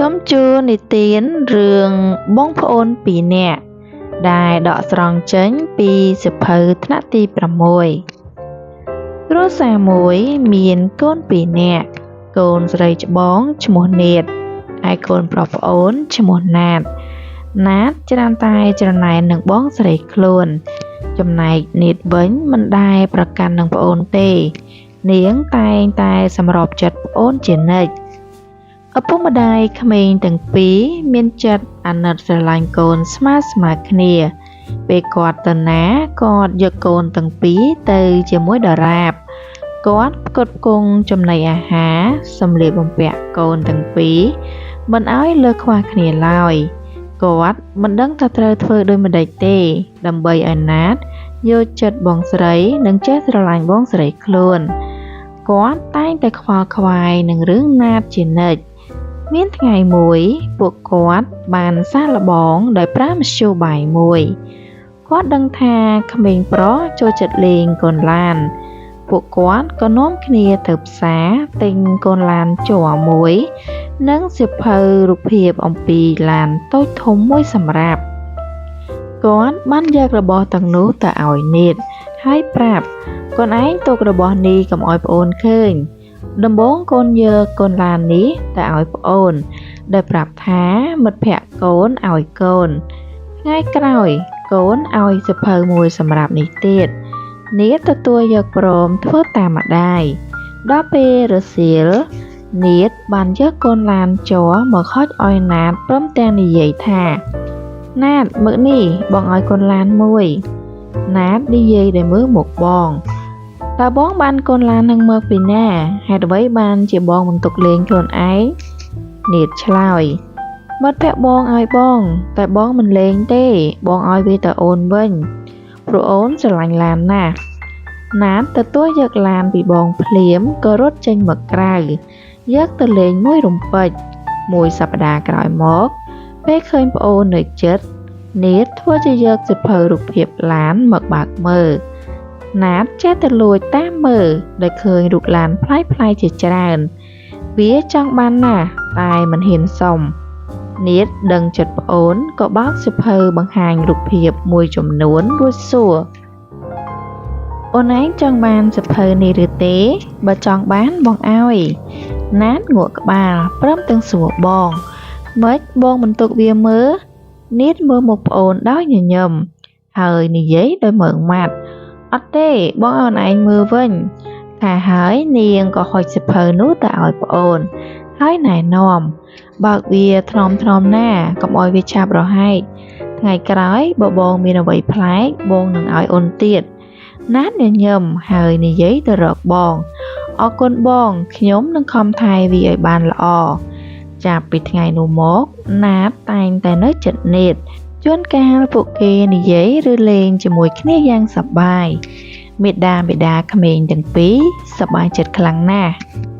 សូមជូននិទានរឿងបងប្អូនពីរនាក់ដែលដកស្រង់ចេញពីសៀវភៅថ្នាក់ទី6គ្រួសារមួយមានកូនពីរនាក់កូនស្រីច្បងឈ្មោះនាថឯកូនប្រុសប្អូនឈ្មោះណាតណាតច្រើនតែច្រណែននឹងបងស្រីខ្លួនចំណែកនាថវិញមិនដែលប្រកាន់នឹងប្អូនទេនាងតែងតែសម្របចិត្តប្អូនជានិច្ចឪពុកម្ដាយក្មេងទាំងពីរមានចិត្តអាណិតស្រឡាញ់កូនស្មើៗគ្នាពេលគាត់ទៅណាគាត់យកកូនទាំងពីរទៅជាមួយដរាបគាត់ផ្គត់ផ្គង់ចំណីអាហារសម្លៀកបំពាក់កូនទាំងពីរមិនឲ្យលើសខ្វះគ្នាឡើយគាត់មិនដឹងថាត្រូវធ្វើដូចម្តេចទេដើម្បីឲ្យណាតយល់ចិត្តបងស្រីនិងចេះស្រឡាញ់បងស្រីខ្លួនគាត់តែងតែខ្វល់ខ្វាយនឹងរឿងណាតជានិច្ចមានថ្ងៃមួយពួកគាត់បានសាកល្បងដោយប្រើមធ្យោបាយមួយគាត់ដឹងថាក្មេងប្រុសចូលចិត្តលេងកូនឡានពួកគាត់ក៏នាំគ្នាទៅផ្សារទិញកូនឡានជ័រមួយនិងសៀវភៅរូបភាពអំពីឡានតូចធំមួយសម្រាប់គាត់បានយករបស់ទាំងនោះទៅឲ្យនាថហើយប្រាប់កូនឯងទុករបស់នេះកុំឲ្យប្អូនឃើញដំបូងកូនយកកូនឡាននេះទៅឲ្យប្អូនដែលប្រាប់ថាមិត្តភក្តិកូនឲ្យកូនថ្ងៃក្រោយកូនឲ្យសៀវភៅមួយសម្រាប់នេះទៀតនាថទទួលយកព្រមធ្វើតាមម្ដាយដល់ពេលរសៀលនាថបានយកកូនឡានជ័រមកហុចឲ្យណាតព្រមទាំងនិយាយថាណាតមើលនេះបងឲ្យកូនឡានមួយណាតនិយាយដោយមើលមុខបងតើបងបានកូនឡាននឹងមកពីណាហេតុអ្វីបានជាបងមិនទុកលេងខ្លួនឯងនាថឆ្លើយមិត្តភក្តិបងឲ្យបងតែបងមិនលេងទេបងឲ្យវាទៅអូនវិញព្រោះអូនស្រឡាញ់ឡានណាស់ណាតទទួលយកឡានពីបងភ្លាមក៏រត់ចេញមកក្រៅយកទៅលេងមួយរំពេចមួយសប្តាហ៍ក្រោយមកពេលឃើញប្អូននៅជិតនាថធ្វើជាយកសៀវភៅរូបភាពឡានមកបើកមើលណាតចេះតែលួចតាមមើលដោយឃើញរូបឡានប្លែកៗជាច្រើនវាចង់បានណាស់តែមិនហ៊ានសុំនាថដឹងចិត្តប្អូនក៏បើកសៀវភៅបង្ហាញរូបភាពមួយចំនួនរួចសួរអូនឯងចង់បានសៀវភៅនេះឬទេបើចង់បានបងឲ្យណាតងក់ក្បាលព្រមទាំងសួរបងម៉េចបងមិនទុកវាមើលនាថមើលមុខប្អូនដោយញញឹមហើយនិយាយដោយម៉ឺងម៉ាត់អត់ទេបងឲ្យអូនឯងមើលវិញថាហើយនាងក៏ហុចសៀវភៅនោះទៅឲ្យប្អូនហើយណែនាំបើកវាថ្នមៗណាកុំឲ្យវាឆាប់រហែកថ្ងៃក្រោយបើបងមានអ្វីប្លែកបងនឹងឲ្យអូនទៀតណាតញញឹមហើយនិយាយទៅរកបងអរគុណបងខ្ញុំនឹងខំថែវាឲ្យបានល្អចាប់ពីថ្ងៃនោះមកណាតតែងតែនៅជិតនាថជួនកាលពួកគេនិយាយឬលេងជាមួយគ្នាយ៉ាងសប្បាយមេដាបិតាក្មេងទាំងពីរសប្បាយចិត្តខ្លាំងណាស់។